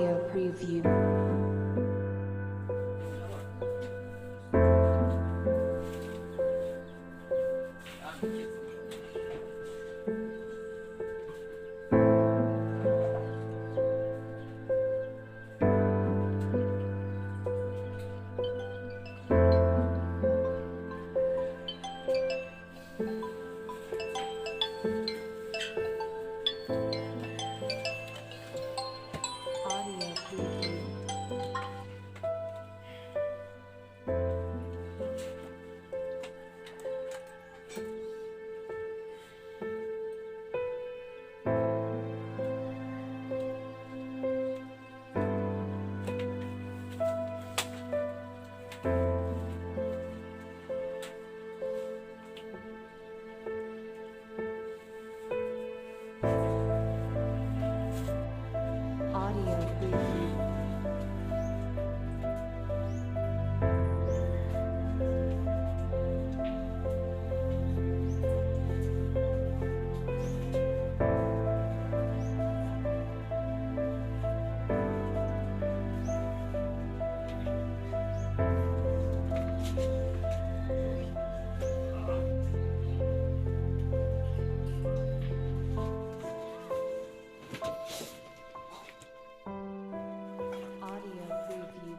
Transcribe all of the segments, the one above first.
Audio preview. Audio preview. Audio preview. Audio preview.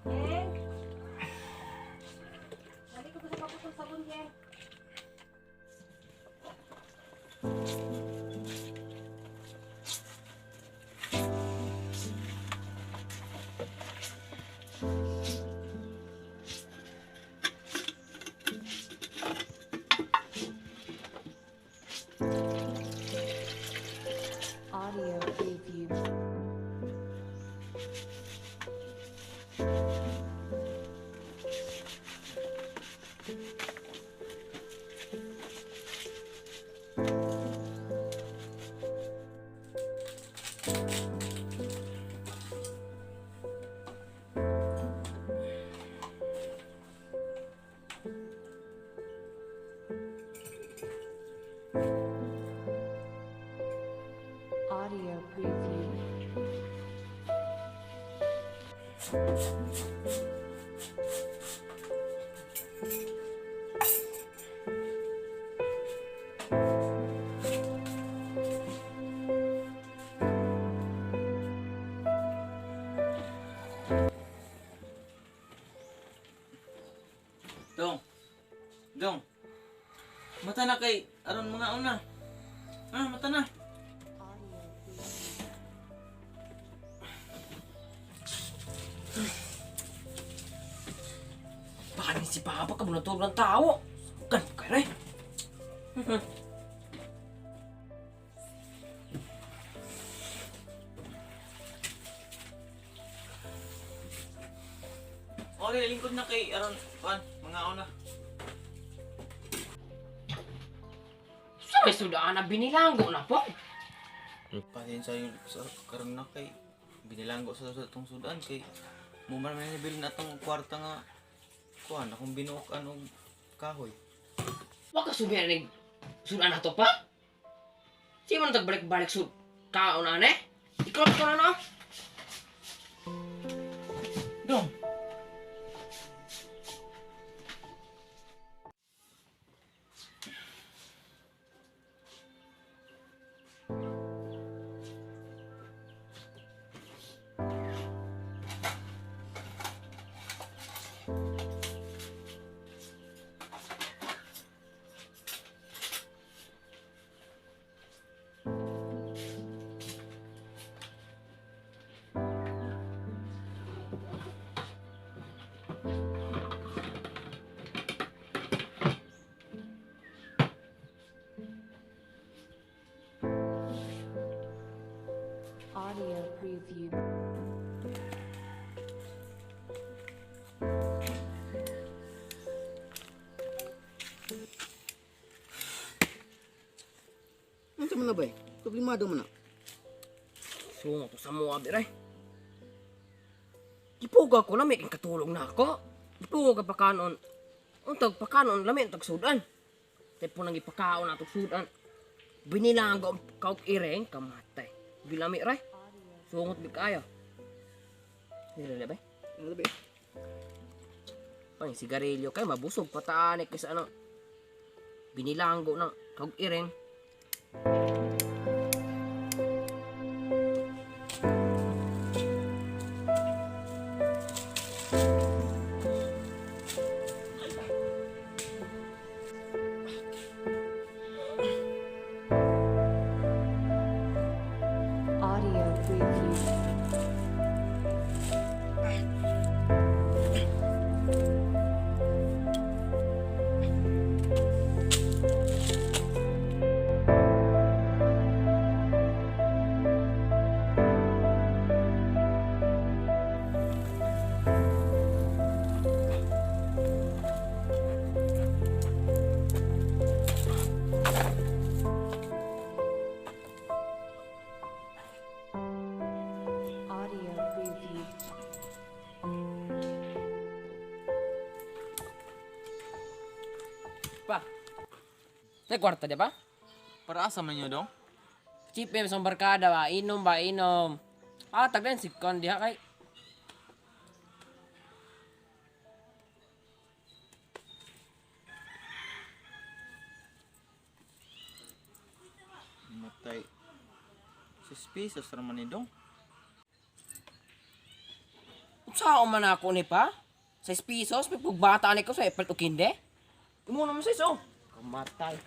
Ken? Dali ko sa kaputong sabon, Ken. Audio preview. Audio preview. Dong. Dong. Mata na kay aron mga una. Ah, mata na. Audio preview. Baka ni si Papa ka natulog ng tao. Gan ka rin. Ore, lingkod na kay aron kuan mga una. Sa may sudaan na binilanggo na po. Pasensya yung sa karon na kay binilanggo sa atong sudan kay mo man may nabilin atong kwarta nga kuan akong binuok-an og kahoy. Wag ka subihan ng sudaan na to pa. Di man tagbalik-balik sud kaon na ne. Ikaw ko na no. Dong. preview. Unsa man na bay? Problemado man na. Sungo to sa mga biray. Gipuga ko lami kay katulog na ako. Gipuga pakanon. Untag pakanon lami ang tagsudan. Tepo nang ipakaon ato sudan. Binilang ko kauk ireng kamatay. Bilami ray. Sungot bi kayo. Dire bay. Ano bay? Pang sigarilyo kay mabusog pataanik kaysa ano. Binilanggo ng kaug ireng. Audio preview. Audio preview. Pa. May kwarta di ba? Para asa man nyo dong? Chip sa barkada ba? Inom ba? Inom. Ah, taglan si Con diha kay. Matay. Suspicious raman ni dong. Unsa man ako ni pa? 6 pesos, may pagbata ni ko sa April o kinde. Imo naman sis oh. Kamatay.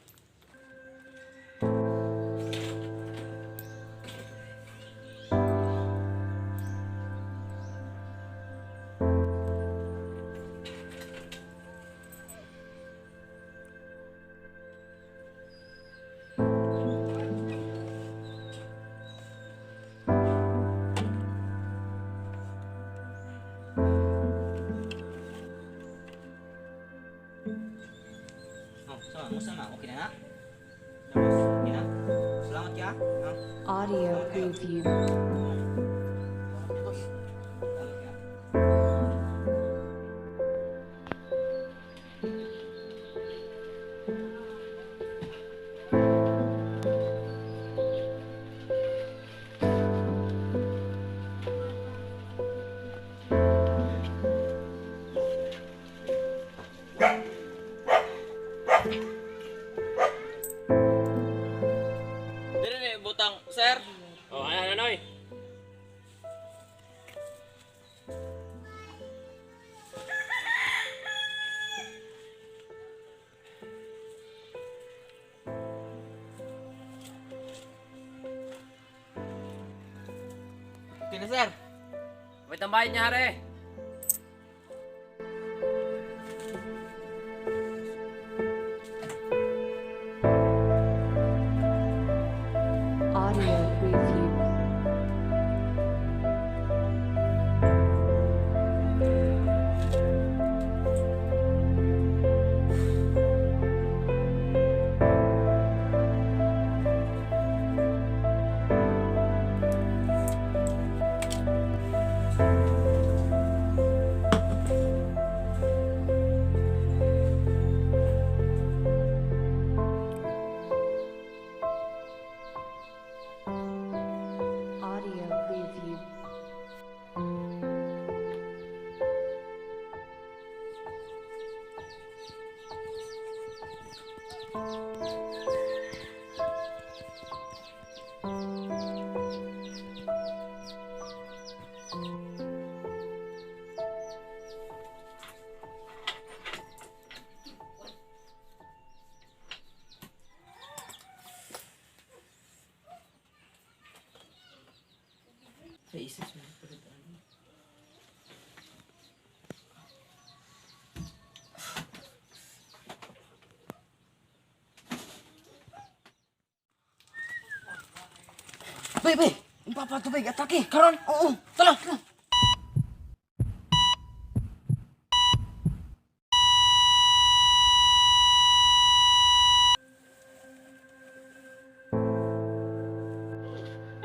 Oh, so, musta na? Okay na na? Tapos, okay na? Salamat ka? Ha? Audio preview. Boss. Salamat ka. Dire butang, sir. Oh, ano ano oy. Okay na, sir. Wait ang bayad niya hare. Audio preview. Audio preview. Bay bay. Yung papa tubig, atake. Karon. Oo. Tala. Tala.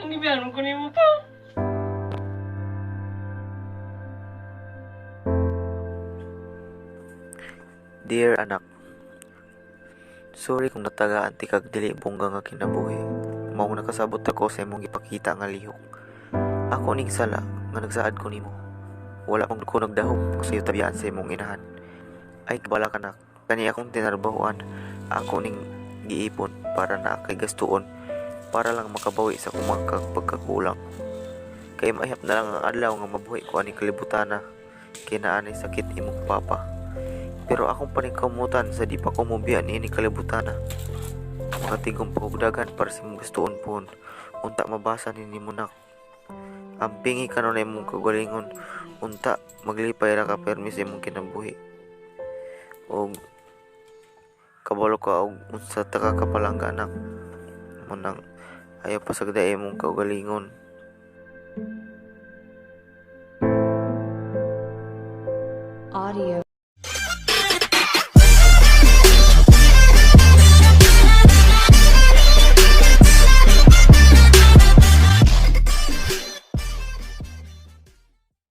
Ang ibiyanon ko nimo pa. Dear anak, sorry kung natagaan ti kag dili bongga nga kinabuhi. Mao nakasabot ako sa imong gipakita nga lihok. Ako ning sala nga nagsaad ko nimo. Wala pang ko nagdahom sa iyo tabiyaan sa imong inahan. Ay kabala ka nak, kani akong tinarbahoan, ako ning giipon para na kay gastuon para lang makabawi sa akong pagkakulang. Kay maihap na lang ang adlaw nga mabuhi ko ani kalibutana kay naa nay sakit imong papa. Pero akong paningkamutan sa di pa ko mobiya niini kalibutana. Makatigom pa og dagan para sa imong gustoon pohon. Unta mabasa ni nimo nak. Ampingi kanon na imong kagalingon. Unta maglipay ra ka permi sa imong kinabuhi. Og kabalo ka og unsa ta ka kapalangga anak. Munang ayaw pasagda imong kaugalingon. Audio.